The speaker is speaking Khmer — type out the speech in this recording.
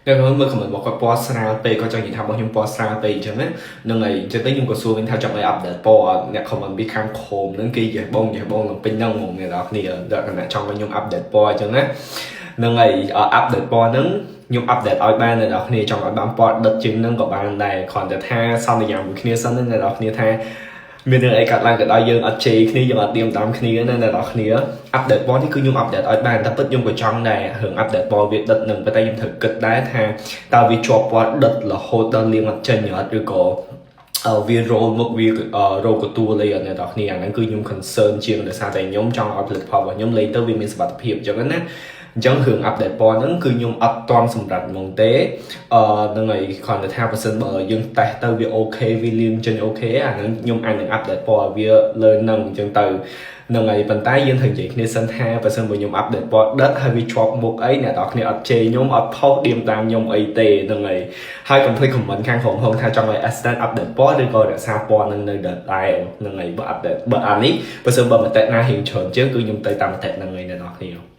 អ្នកមើល comment របស់គាត់ពណ៌ស្រាលពេកគាត់ចង់និយាយថារបស់ខ្ញុំពណ៌ស្រាលពេកអញ្ចឹងណាហ្នឹងហើយអញ្ចឹងទៅខ្ញុំក៏សួរវិញថាចង់ឲ្យ update ពណ៌អ្នក comment ពីខាងក្រោមហ្នឹងគេយេបងយេបងនឹងពេញហ្នឹងហ្មងអ្នកនរគ្នាដល់គណៈចង់ឲ្យខ្ញុំ update ពណ៌អញ្ចឹងណាហ្នឹងហើយ update ពណ៌ហ្នឹងខ្ញុំ update ឲ្យបានអ្នកនរគ្នាចង់ឲ្យបានពណ៌ដិតជាងហ្នឹងក៏បានដែរគ្រាន់តែថាសន្យាមួយគ្នាសិនណាអ្នកនរគ្នាថាមានរឿងអីកាត់ឡើងក៏ដោយយើងអត់ជេរគ្នាយើងអត់ទៀមតាមគ្នាណាអ្នកនរគ្នា update ពណ៌នេះគឺខ្ញុំ update ឲ្យបានតែពិតខ្ញុំក៏ចង់ដែររឿង update ពណ៌វាដិតនឹងប៉ុន្តែខ្ញុំត្រូវគិតដែរថាតើវាជាប់ពណ៌ដិតរហូតដល់លាងអត់ចេញអត់ឬក៏វា roll មុខវារោកទួលអីអត់អ្នកនរគ្នាអាហ្នឹងគឺខ្ញុំ concern ជាងដោយសារតែខ្ញុំចង់ឲ្យផលិតផលរបស់ខ្ញុំលេងទៅវាមានសុវត្ថិភាពអញ្ចឹងណាអញ្ចឹងរឿង update ពណ៌ហ្នឹងគឺខ្ញុំអត់តន់សម្រាប់ហ្មងទេអឺហ្នឹងហើយគ្រាន់តែថាបើសិនបើយើងតេស្តទៅវា OK វាលាងចេញ OK អាហ្នឹងខ្ញុំអាចនឹង update ពណ៌ឲ្យវាលើហ្នឹងអញ្ចឹងទៅហ្នឹងហើយប៉ុន្តែយើងត្រូវនិយាយគ្នាសិនថាបើសិនបើខ្ញុំ update ពណ៌ដិតហើយវាជាប់មុខអីអ្នកនរគ្នាអត់ជេរខ្ញុំអត់ផុសឌៀមតាមខ្ញុំអីទេហ្នឹងហើយហើយកុំភ្លេច comment ខាងក្រោមផងថាចង់ឲ្យ assistant update ពណ៌ឬក៏រក្សាពណ៌នឹងនៅដដែលហ្នឹងហើយបើ update បើអានេះបើសិនបើមតិណារៀងច្រើនជាងគឺខ្ញុំទៅតាមមតិហ្នឹងហើយអ្នកនរគ្នា។